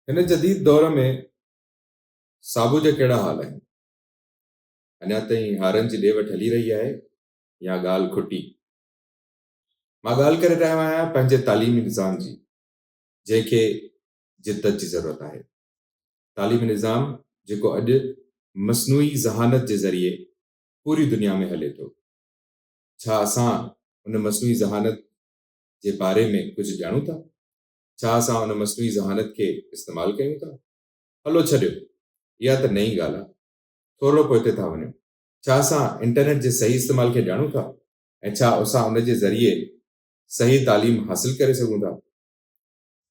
هن جديد دور ۾ صابو جا ڪهڙا حال آهن؟ اڃا تائين هارن جي ڏي وٺ هلي رهي آهي يا ڳالهه کٽي؟ مان ڳالهه ڪري رهيو آهيان پنهنجي تعليمي نظام جي جنهن کي جدت جي ضرورت آهي. تعليمي نظام جيڪو اڄ مصنوعي ذهانت جي ذريعي پوري دنيا ۾ هلي ٿو. ڇا اسان ان مصنوعي ذهانت جي باري ۾ ڪجهه ڄاڻون ٿا؟ ڇا اسان ان مصنوعي ذهانت کي استعمال ڪيون ٿا؟ هلو ڇڏيو، اها ته نئين ڳالهه آ. ٿورڙو پوئتي ٿا وڃون. ڇا اسان انٽرنيٽ جي صحيح استعمال کي ڄاڻون ٿا ۽ ڇا اسان ان جي ذريعي صحيح تعليم حاصل ڪري سگهون ٿا؟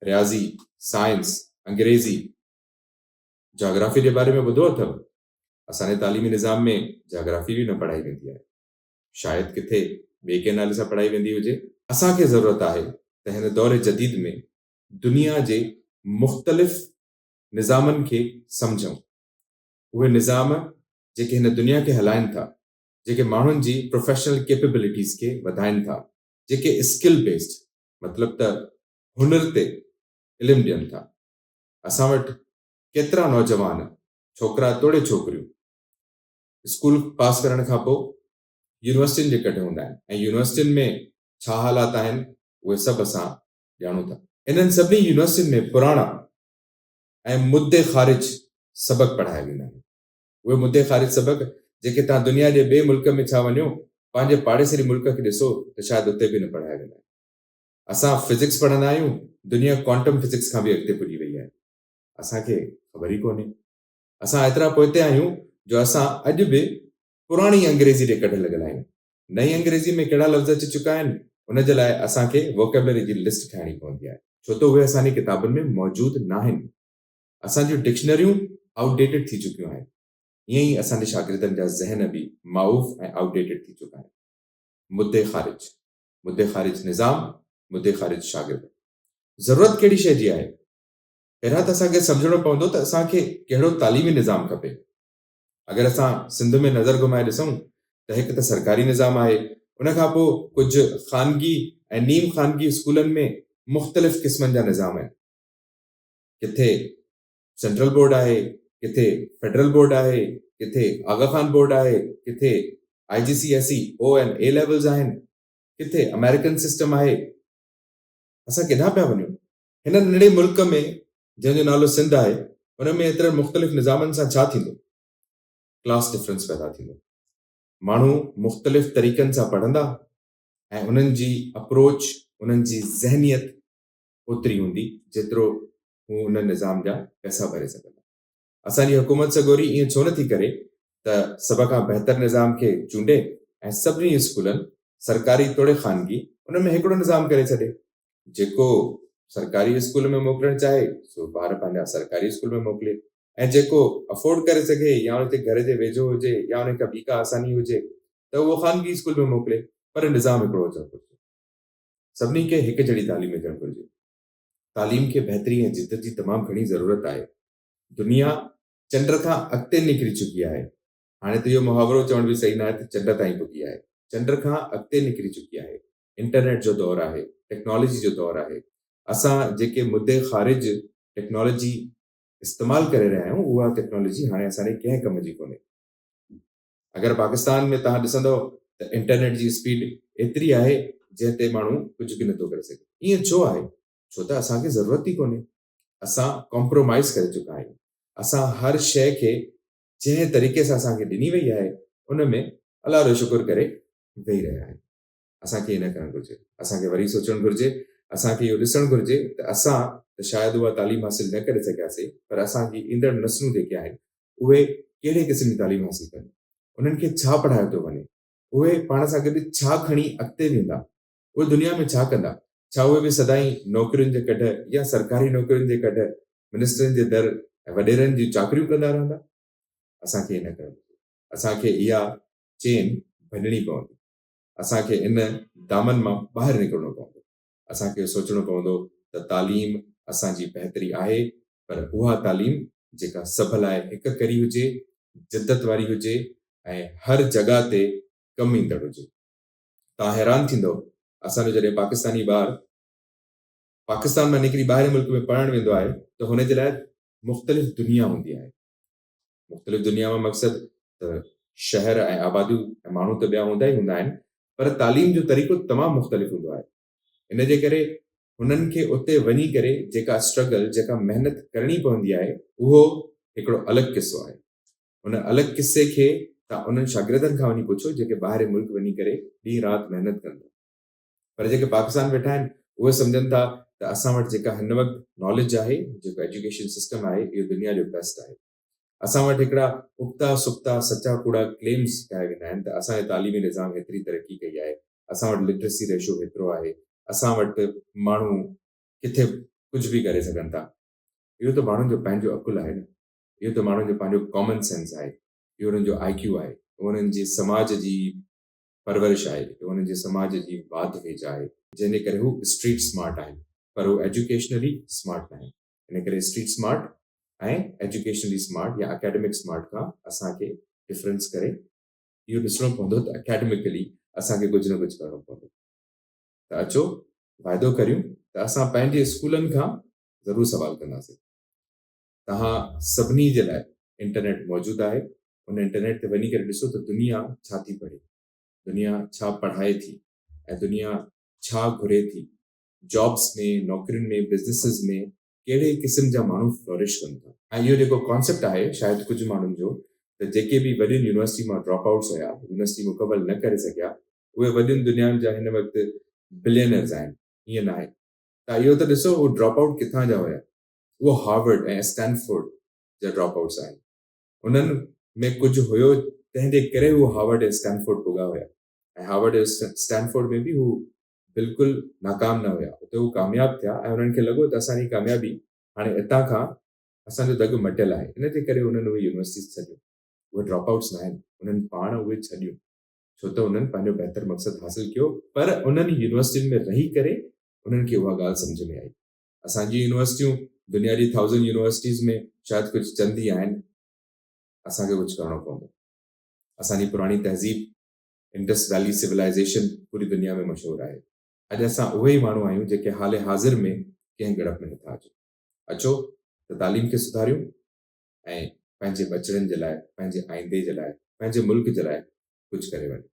رياضي، سائنس، انگريزي، جاگرافي جي باري ۾ ٻڌو اٿو؟ اسان جي تعليمي نظام ۾ جاگرافي به نه پڙهائي ويندي آهي. شايد ڪٿي ٻئي ڪنهن نالي سان پڙهائي ويندي هجي. اسان کي ضرورت آهي ته هن دور جديد ۾ دنيا جي مختلف نظامن کي سمجهون. اهي نظام جيڪي هن دنيا کي هلائن ٿا، جيڪي ماڻهن جي پروفيشنل ڪيپيبلٽيز کي وڌائن ٿا، جيڪي اسڪل بيسڊ مطلب ته هنر تي علم ڏين ٿا. اسان وٽ ڪيترا نوجوان ڇوڪرا توڙي ڇوڪريون اسڪول پاس ڪرڻ کان پوء يونيورسٽين جي ڪڍ هوندا آهن ۽ يونيورسٽين ۾ ڇا حالات آهن اهي سڀ اسان ڄاڻون ٿا. انهن سڀني يونيورسٽين ۾ پراڻا ۽ مدي خارج سبق پڙهايا ويندا آهن. اهي مدي خارج سبق جيڪي توهان دنيا جي ٻئي ملڪ ۾ ڇا وڃو پنهنجي پاڙيسري ملڪ کي ڏسو ته شايد اتي به نه پڙهايا ويندا آهن. اسان فزڪس پڙهندا آهيون، دنيا ڪوانٽم فزڪس کان به اڳتي پڄي وئي آهي. اسان کي خبر ئي ڪونهي. اسان ايترا پوئتي آهيون جو اسان اڄ به پراڻي انگريزي ڏي ڪڍ لڳل آهيون. نئين انگريزي ۾ ڪهڙا لفظ اچي چڪا آهن، ان جي لاء اسان کي ووڪيبلري جي لسٽ ٺاهڻي پوندي آهي. ڇو ته اهي اسان جي ڪتابن ۾ موجود ناهن. اسان جون ڊڪشنريون آئوٽ ڊيٽيڊ ٿي چڪيون آهن. ائين ئي اسان جي شاگردن جا ذهن به معوف ۽ آئوٽ ڊيٽيڊ ٿي چڪا آهن. مدي خارج، مدي خارج نظام، مدي خارج شاگرد. ضرورت ڪهڙي شيء جي آهي؟ پهريان ته اسان کي سمجهڻو پوندو ته اسان کي ڪهڙو تعليمي نظام کپي. اگر اسان سنڌ ۾ نظر گهمائي ڏسون ته هڪ ته سرڪاري نظام آهي، ان کان پوء ڪجهه خانگي ۽ نيم خانگي اسڪولن ۾ مختلف قسمن جا نظام آهن. ڪٿي سينٽرل بورڊ آهي، ڪٿي فيڊرل بورڊ آهي، ڪٿي آغا خان بورڊ آهي، ڪٿي I G C S E O ۽ A levels آهن، ڪٿي آمريڪن سسٽم آهي. اسان ڪيڏانهن پيا وڃون؟ هن ننڍڙي ملڪ ۾ جنهن جو نالو سنڌ آهي، ان ۾ ايترن مختلف نظامن سان ڇا ٿيندو؟ ڪلاس ڊفرنس پيدا ٿيندو. ماڻهو مختلف طريقن سان پڙهندا ۽ انهن جي اپروچ، انهن جي ذهنيت اوتري هوندي جيترو هو ان نظام جا پئسا ڀري سگهندا. اسان جي حڪومت سڳوري ائين ڇو نٿي ڪري ته سڀ کان بهتر نظام کي چونڊي ۽ سڀني اسڪولن، سرڪاري توڙي خانگي، ان ۾ هڪڙو نظام ڪري ڇڏي. جيڪو سرڪاري اسڪول ۾ موڪلڻ چاهي سو ٻار پنهنجا سرڪاري اسڪول ۾ موڪلي ۽ جيڪو افورڊ ڪري سگهي يا ان جي گهر جي ويجهو هجي يا ان کان ٻي ڪا آساني هجي ته اهو خانگي اسڪول ۾ موڪلي پر نظام هڪڙو هجڻ گهرجي. سڀني کي هڪ جهڙي تعليم هجڻ گهرجي. تعليم کي بهتري ۽ جدت جي تمام گهڻي ضرورت آهي. دنيا چنڊ کان اڳتي نڪري چڪي آهي. هاڻي ته اهو محاورو چوڻ به صحيح ناهي ته چنڊ تائين پڳي آهي. چنڊ کان اڳتي نڪري چڪي آهي. انٽرنيٽ جو دور آهي، ٽيڪنالاجي جو دور آهي. اسان جيڪي مدي خارج ٽيڪنالاجي استعمال ڪري رهيا آهيون، اها ٽيڪنالاجي هاڻي اسان ڏي ڪنهن ڪم جي ڪونهي. اگر پاڪستان ۾ توهان ڏسندؤ ته انٽرنيٽ جي اسپيڊ ايتري آهي جنهن تي ماڻهو ڪجهه به نٿو ڪري سگهي. ائين ڇو آهي؟ ڇو ته اسان کي ضرورت ئي ڪونهي. اسان ڪمپرومائيز ڪري چڪا آهيون. اسان هر شيء کي جنهن طريقي سان اسان کي ڏني وئي آهي ان ۾ الله جو شڪر ڪري ويهي رهيا آهيون. اسان کي ائين نه ڪرڻ گهرجي. اسان کي وري سوچڻ گهرجي. اسان کي اهو ڏسڻ گهرجي ته اسان ته شايد اها تعليم حاصل نه ڪري سگهياسين پر اسان جي ايندڙ نسلون جيڪي آهن اهي ڪهڙي قسم جي تعليم حاصل ڪنديون؟ انهن کي ڇا پڙهايو ٿو وڃي؟ اهي پاڻ سان گڏ ڇا کڻي اڳتي ويندا؟ اهي دنيا ۾ ڇا ڪندا؟ ڇا اهي به سدائين نوڪرين جي ڪڍ يا سرڪاري نوڪرين جي ڪڍ منسٽرن جي در ۽ وڏيرن جون چاڪريون ڪندا رهندا؟ اسان کي ائين نه ڪرڻ گهرجي. اسان کي اها چين ڀڃڻي پوندي. اسان کي ان دامن مان ٻاهر نڪرڻو پوندو. اسان کي اهو سوچڻو پوندو ته تعليم اسان جي بهتري آهي پر اها تعليم جيڪا سڀ لاء هڪ ڪري هجي، جدت واري هجي ۽ هر جڳهه تي ڪم ايندڙ هجي. توهان حيران ٿيندؤ اسان جو جڏهن پاڪستاني ٻار. پاڪستان مان نڪري ٻاهرين ملڪ ۾ پڙهڻ ويندو آهي ته هن جي لاء مختلف دنيا هوندي آهي. مختلف دنيا مان مقصد ته شهر ۽ آباديون ۽ ماڻهو ته ٻيا هوندا ئي هوندا آهن پر تعليم جو طريقو تمام مختلف هوندو آهي. ان جي ڪري هنن کي اتي وڃي ڪري جيڪا اسٽرگل، جيڪا محنت ڪرڻي پوندي آهي اهو هڪڙو الڳ قصو آهي. ان الڳ قصي کي توهان انهن شاگردن کان وڃي پڇو جيڪي ٻاهرين ملڪ وڃي ڪري ڏينهن رات محنت ڪن ٿا. پر جيڪي پاڪستان ويٺا آهن اهي سمجهن ٿا ته اسان وٽ جيڪا هن وقت ناليج آهي، جيڪو ايجوڪيشن سسٽم آهي اهو دنيا جو بيسٽ آهي. اسان وٽ هڪڙا ابتا سبتا سچا ڪوڙا ڪليمز ٺاهيا ويندا آهن ته اسان جي تعليمي نظام هيتري ترقي ڪئي آهي، اسان وٽ لٽريسي ريشو هيترو آهي، اسان وٽ ماڻهو ڪٿي به ڪجهه به ڪري سگهن ٿا. اهو ته ماڻهن جو پنهنجو عقل آهي نه، اهو ته ماڻهن جو پنهنجو ڪامن سينس آهي، اهو انهن جو آء ڪيو آهي، اهو انهن جي سماج جي پرورش آهي، اهو انهن جي سماج جي واڌ ويجهه آهي، جنهن جي ڪري هو اسٽريٽ سمارٽ آهن، پر هو ايجوڪيشنلي سمارٽ ناهن. ان ڪري اسٽريٽ سمارٽ ۽ ايجوڪيشنلي سمارٽ يا اڪيڊمڪ سمارٽ کان اسان کي ڊفرنس ڪري اهو ڏسڻو پوندو ته اڪيڊمڪلي اسان کي ڪجهه نه ڪجهه ڪرڻو پوندو. ته اچو واعدو ڪريون ته اسان پنهنجي اسڪولن کان ضرور سوال ڪنداسين. توهان سڀني جي لاء انٽرنيٽ موجود آهي، ان انٽرنيٽ تي وڃي ڪري ڏسو ته دنيا ڇا ٿي پڙهي، دنيا ڇا پڙهائي ٿي ۽ دنيا ڇا گهري ٿي، جابس ۾، نوڪرين ۾، بزنسز ۾ ڪهڙي قسم جا ماڻهو فلورش ڪن ٿا. ۽ اهو جيڪو ڪانسيپٽ آهي شايد ڪجهه ماڻهن جو ته جيڪي به وڏين يونيورسٽي مان ڊراپ آئوٽس هيا، يونيورسٽي مڪمل نه ڪري سگهيا، اهي وڏين دنيائن جا هن وقت بلينرز آهن، ائين ناهي. تان اهو ته ڏسو اهي ڊراپ آئوٽ ڪٿان جا هيا. اهو هارورڊ ۽ اسٽينفورڊ جا ڊراپ آئوٽس آهن. انهن ۾ ڪجهه هيو تنهن جي ڪري هو هارورڊ ۽ اسٽينفورڊ پڳا هيا ۽ هارورڊ ۽ اسٽينفورڊ ۾ به هو بلڪل ناڪام نه هيا. اتي هو ڪامياب ٿيا ۽ انهن کي لڳو ته اسان جي ڪاميابي هاڻي اتان کان اسان جو دڳ مٽيل آهي. ان جي ڪري انهن اهي يونيورسٽيز ڇڏيون. اهي ڊراپ آئوٽس ناهن، انهن پاڻ اهي ڇڏيون ڇو ته انهن پنهنجو بهتر مقصد حاصل ڪيو پر انهن يونيورسٽين ۾ رهي ڪري انهن کي اها ڳالهه سمجهه ۾ آئي. اسان جون يونيورسٽيون دنيا جي ٿائوزنڊ يونيورسٽيز ۾ شايد ڪجهه چند ئي آهن. اسان کي ڪجهه ڪرڻو پوندو. اسان جي پراڻي تهذيب انڊس ويلي سولائيزيشن پوري دنيا ۾ مشهور آهي. اڄ اسان اهي ئي ماڻهو آهيون جيڪي حال حاضر ۾ ڪنهن ڳڻپ ۾ نٿا اچون. اچو ته تعليم کي سڌاريون ۽ پنهنجي ٻچڙن جي لاء، پنهنجي آئيندي جي لاء، پنهنجي ملڪ جي لاء ڪجهه ڪري وڃون.